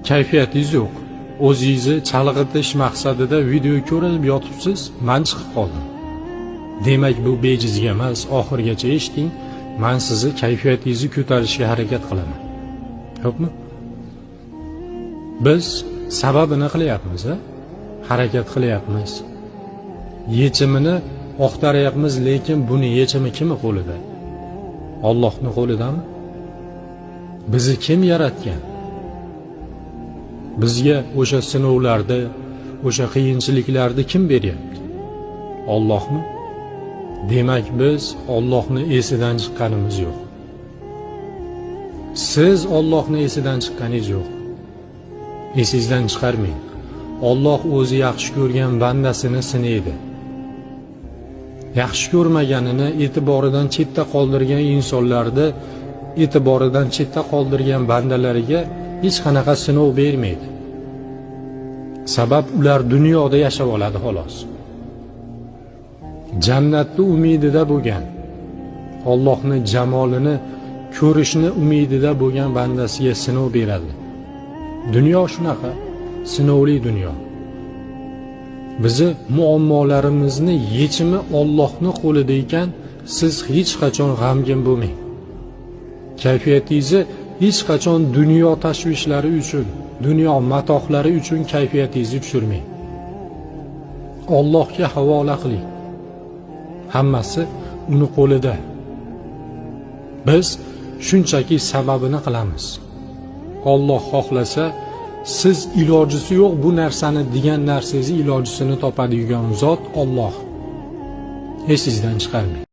Kayfiyatingiz yo'q. O'zingizni chalg'itish maqsadida video ko'rib yotibsiz, man chiqib qoldim. Demak, bu bejizga emas, oxirigacha eshiting. Man sizni kayfiyatingizni ko'tarishga harakat qilaman. Yo'qmi? Biz sababini qilyapmiz, a? Harakat qilyapmiz. Yechimini oqtaryapmiz, lekin buni yechimi kimni qo'lida? Allohning qo'lidami? Bizni kim yaratgan? Bizga o'sha sinovlarni, o'sha qiyinchiliklarni kim beryapti? Allohmi? Demak, biz Allohni esidan chiqqanimiz yo'q. Siz Allohni esidan chiqqaningiz yo'q. Esingizdan chiqarmang. Alloh o'zi yaxshi ko'rgan bandasini sinaydi. Yaxshi ko'rmaganini e'tiboridan chetda qoldirgan insonlarni e'tiboridan chetda qoldirgan bandalariga hech qanaqa sinov bermaydi. Sabab ular dunyoda yashab oladi xolos. Jannatni umidida bo'lgan, Allohning jamolini ko'rishni umidida bo'lgan bandasiga sinov beradi. Dunyo shunaqa, sinovli dunyo. Bizi muammolarimizni yechimi Allohning qo'lida ekan, siz hech qachon g'amgin bo'lmang. Kayfiyatingizni hech qachon dunyo tashvishlari uchun, dunyo matohlari uchun kayfiyatingizni tushirmang. Allohga havola qiling. Hammasi uni qo'lida. Biz shunchaki sababini qilamiz. Alloh xohlasa, siz ilojisi yo'q bu narsani degan narsangizni ilojisini topadigan zot Alloh. Esingizdan chiqarmang.